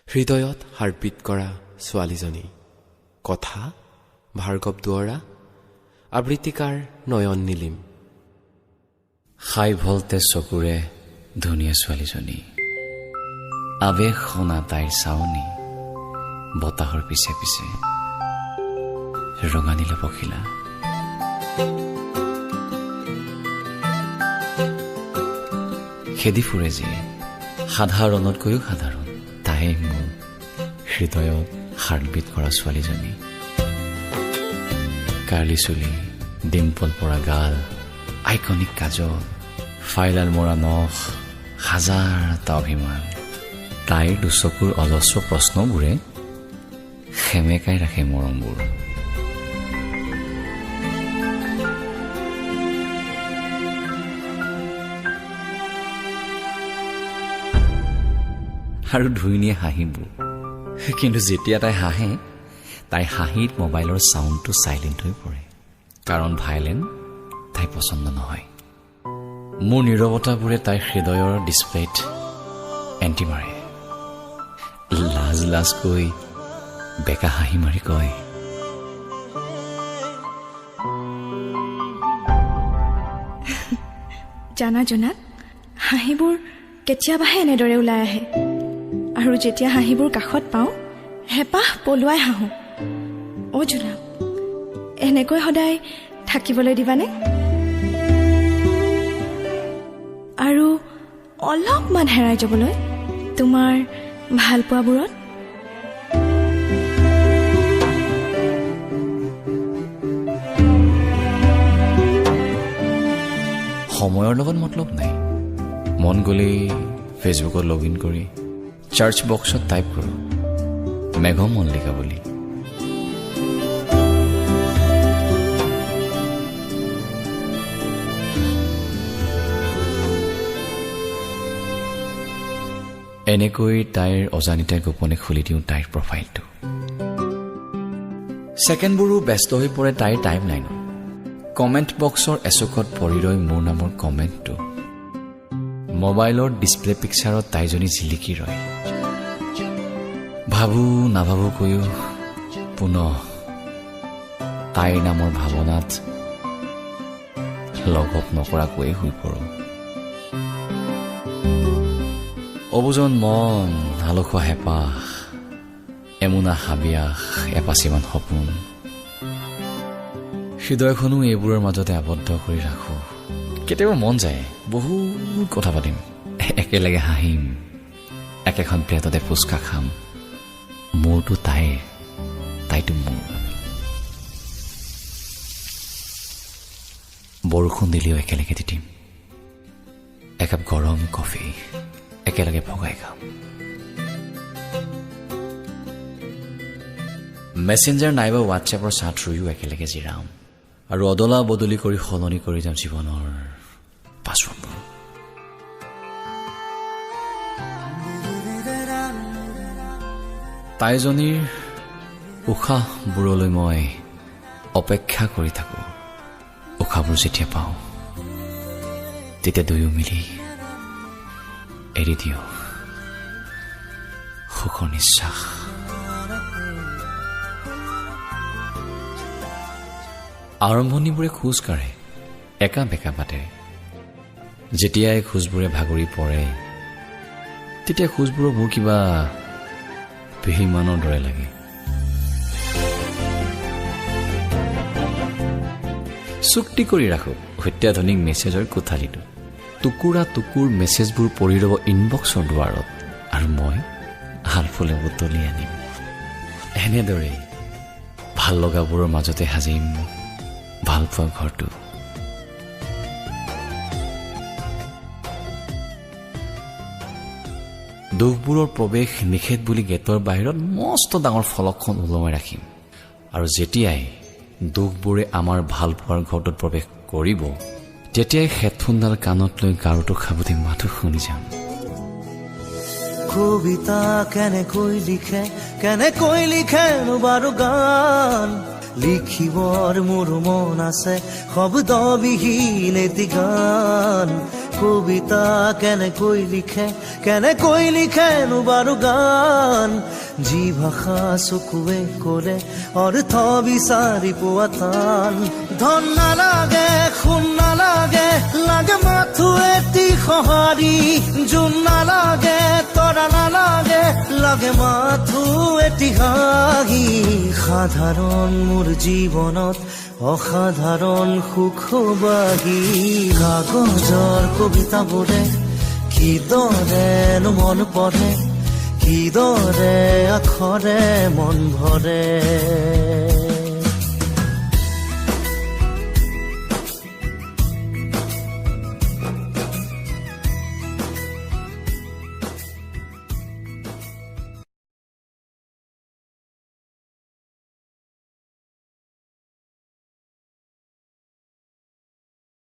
হৃদয়ত হাৰ্টবিট কৰা ছোৱালীজনী। কথা ভাৰ্গৱ দুৱৰা, আবৃত্তিকাৰ নয়ন নীলিম। হাই ভল্টেজ চকুৰে ধুনীয়া ছোৱালীজনী, আৱেগ সনা তাইৰ চাৱনি, বতাহৰ পিছে পিছে ৰঙা নীলা পখিলা। খেদি ফুৰে যে সাধাৰণতকৈও সাধাৰণ, তাই মোৰ হৃদয়ত হাৰ্টবিট কৰা ছোৱালীজনী। কাৰ্লি চুলি, ডিম্পল পৰা গাল, আইকনিক কাজল, ফাইলাল মৰা নখ, হাজাৰটা অভিমান। তাইৰ দুচকুৰ অজস্ৰ প্ৰশ্নবোৰে সেমেকাই ৰাখে মৰমবোৰ। আৰু ধুই নিয়ে হাঁহিবোৰ। কিন্তু যেতিয়া তাই হাঁহে, তাইৰ হাঁহিত মোবাইলৰ চাউণ্ডটো চাইলেণ্ট হৈ পৰে, কাৰণ ভাইলেণ্ট তাই পচন্দ নহয়। মোৰ নীৰৱতাবোৰে তাইৰ হৃদয়ৰ ডিছপ্লেত এণ্টি মাৰে। লাজ লাজকৈ বেকা হাঁহি মাৰি কয়, জানা জোনাক, হাঁহিবোৰ কেতিয়াবাহে এনেদৰে ওলাই আহে, আৰু যেতিয়া হাঁহিবোৰ কাষত পাওঁ হেঁপাহ পলুৱাই হাঁহোঁ। অ' জোনাক, এনেকৈ সদায় থাকিবলৈ দিবানে? আৰু অলপমান হেৰাই যাবলৈ তোমাৰ ভালপোৱাবোৰত। সময়ৰ লগত মতলব নাই, মন গ'লেই ফেচবুকত লগ ইন কৰি চাৰ্চ বক্সত টাইপ কৰোঁ মেঘ মল্লিকা বুলি। এনেকৈ তাইৰ অজানিতে গোপনে খুলি দিওঁ তাইৰ প্ৰফাইলটো। ছেকেণ্ডবোৰো ব্যস্ত হৈ পৰে তাইৰ টাইম লাইনত। কমেণ্ট বক্সৰ এচুকত পৰি ৰৈ মোৰ নামৰ কমেণ্টটো। মোবাইলৰ ডিছপ্লে পিকচাৰত তাইজনী জিলিকি ৰয়। ভাবোঁ নাভাবোঁ কৈও পুনঃ তাইৰ নামৰ ভাৱনাত লগত নকৰাকৈয়ে শুই পৰোঁ। অবুজন মন, আলসুৱা হেঁপাহ, এমোনা হাবিয়াস, এপাচিমান সপোন, হৃদয়খনো এইবোৰৰ মাজতে আবদ্ধ কৰি ৰাখোঁ। কেতিয়াবা মন যায় বহুত কথা পাতিম, একেলগে হাঁহিম, একেখন প্লেটতে ফুচকা খাম। মোৰটো তাইৰ, তাইতো মোৰ। বৰষুণ দিলেও একেলগে তিতিম, একাপ গৰম কফি একেলগে ভগাই খাম। মেছেঞ্জাৰ নাইবা হোৱাটছএপৰ চাট ৰুইও একেলগে জিৰাম, আৰু অদলা বদলি কৰি সলনি কৰি যাম জীৱনৰ পাছৱৰ্ডবোৰ। তাইজনীৰ উশাহবোৰলৈ মই অপেক্ষা কৰি থাকোঁ। উশাহবোৰ যেতিয়া পাওঁ তেতিয়া দুয়ো মিলি এৰি দিওঁ সুখৰ নিশ্বাস। আৰম্ভণিবোৰে খোজ কাঢ়ে একা বেকা বাটেৰে। যেতিয়াই খোজবোৰে ভাগৰি পৰে তেতিয়া খোজবোৰৰ মোৰ কিবা পেহীমানৰ দৰে লাগে। চুক্তি কৰি ৰাখোঁ অত্যাধুনিক মেছেজৰ কোঠালিটো। টুকুৰা টুকুৰ মেছেজবোৰ পৰি ৰ'ব ইনবক্সৰ দুৱাৰত, আৰু মই হালফুলে বুটলি আনিম। এনেদৰেই ভাল লগাবোৰৰ মাজতে সাজিম ভালপোৱা ঘৰটো। দুখবোৰৰ প্ৰৱেশ নিষেধ বুলি গেটৰ বাহিৰত মস্ত ডাঙৰ ফলকখন ওলমাই ৰাখিম, আৰু যেতিয়াই দুখবোৰে আমাৰ ভালপোৱাৰ ঘৰটোত প্ৰৱেশ কৰিব তেতিয়াই হেডফোনডাল কাণত লৈ গাৰুটো খাবতি মাথো শুনি যাম। কবিতা কেনেকৈ লিখে, কেনেকৈ লিখেনো বাৰু গান, লিখিবৰ মোৰ মন আছে শব্দবিহীন এটি গান। কবিতা কেনেকৈ লিখে, কেনেকৈ লিখেনো বাৰু গান? যি ভাষা চকুৱে ক'লে অৰ্থ বিচাৰি পোৱা টান। ধন নালাগে, সোণ নালাগে, লাগে মাথো এটি সঁহাৰি। জোন নালাগে, তৰা নালাগে, লাগে মাথো এটি হাঁহি। সাধাৰণ মোৰ জীৱনত অসাধাৰণ সুখ বাঢ়ি। কাগজৰ কবিতাবোৰে কিদৰেনো মন পঢ়ে, কিদৰে আখৰে মন ভৰে।